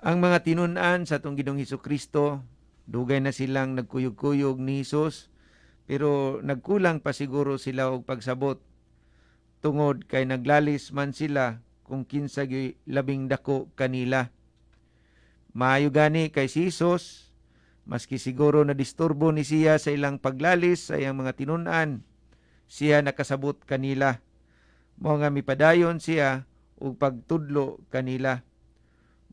Ang mga tinun-an sa atong Ginoong Hesus Kristo, dugay na silang nagkuyog-kuyog ni Hesus, pero nagkulang pa siguro sila og pagsabot tungod kay naglalis man sila kung kinsa gyud labing dako kanila. Maayo gani kay si Hesus, maski siguro na disturbo ni siya sa ilang paglalis sa iyang mga tinun-an, siya nakasabot kanila. Mao nga mipadayon siya og pagtudlo kanila.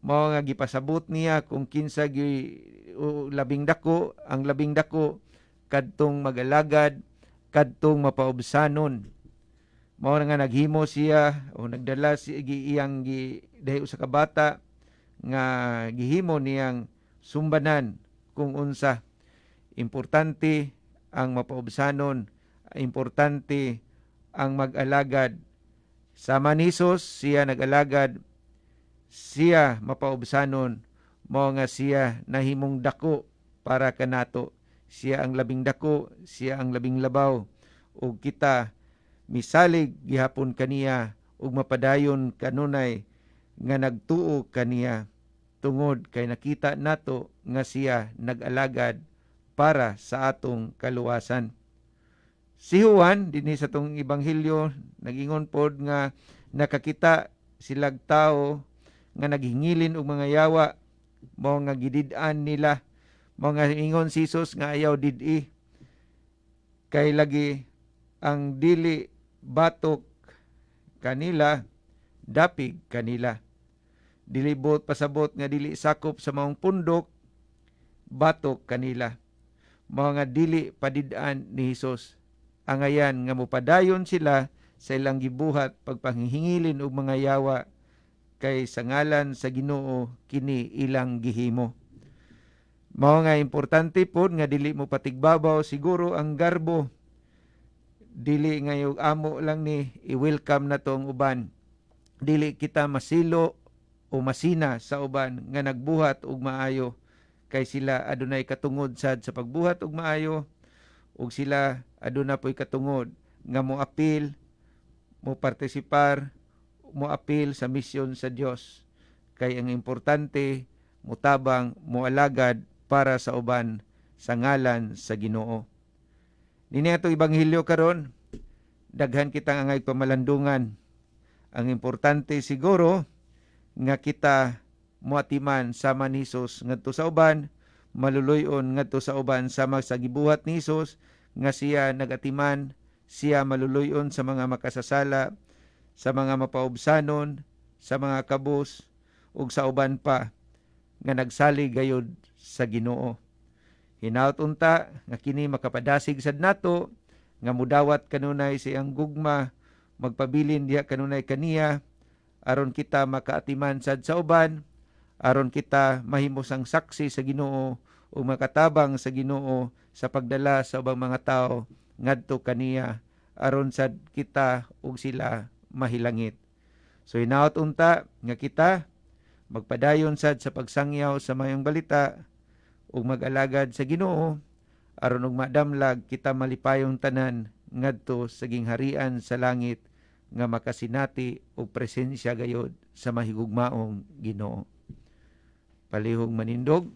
Mao nga gipasabot niya kung kinsa gyud labing dako. Ang labing dako kadtong magalagad, kadtong mapaubsanon. Mao nga naghimo siya o nagdala si gi, iyang gi dahi usa ka bata nga gihimo niyang sumbanan kung unsa importante ang mapaubsanon, importante ang mag-alagad. Sama ni Hesus, siya nag-alagad, siya mapaubsanon, mao nga siya nahimong dako para kanato. Siya ang labing dako, siya ang labing labaw, ug kita misalig gihapon kaniya ug mapadayon kanunay nga nagtuo kaniya tungod kay nakita nato nga siya nag-alagad para sa atong kaluwasan. Si Juan dinhi sa atong ebanghelyo nagingon pod nga nakakita silag tao nga naghingilin og mga yawa, mao nga gidid-an nila. Mao nga ingon si Jesus nga ayaw did-i kay lagi ang dili batok kanila, dapig kanila. Dili buot pasabot nga dili sakop sa maong pundok, batok kanila. Mao nga dili padid-an ni Hesus. Angayan nga mopadayon sila sa ilang gibuhat pagpanghingilin og mga yawa kay sa ngalan sa Ginoo kini ilang gihimo. Mao nga importante pod nga dili mo patigbabaw siguro ang garbo. Dili nga yung amo lang ni, i-welcome na to ang uban. Dili kita masilo o masina sa uban nga nagbuhat og maayo kay sila adunay katungod sad sa pagbuhat og maayo ug sila aduna po'y katungod nga mo apil, mo partisipar, mo apil sa misyon sa Dios. Kay ang importante, mutabang, moalagad para sa uban sa ngalan sa Ginoo. Nini atong ebanghelyo karon, daghan kitang angay pamalandungan. Ang importante siguro nga kita moatiman sama ni Hesus ngadto sa uban, maluluy-on ngadto sa uban sama sa gibuhat ni Hesus nga siya nagatiman, siya maluluy-on sa mga makasasala, sa mga mapaubsanon, sa mga kabus ug sa uban pa nga nagsalig gayud sa Ginoo. Hinaut unta nga kini makapadasig sad nato nga mudawat kanunay sa iyang gugma, magpabilin diha kanunay kaniya aron kita makaatiman sad sa uban, aron kita mahimo sang saksi sa Ginoo ug makatabang sa Ginoo sa pagdala sa ubang mga tawo ngadto kaniya aron sad kita ug sila mahilangit. So hinaut unta nga kita magpadayon sad sa pagsangyaw sa mayong balita ug mag-alagad sa Ginoo aron ug madamlag kita malipayon tanan ngadto sa gingharian sa langit nga makasinati og presensya gayod sa mahigugmaong Ginoo. Palihog manindog.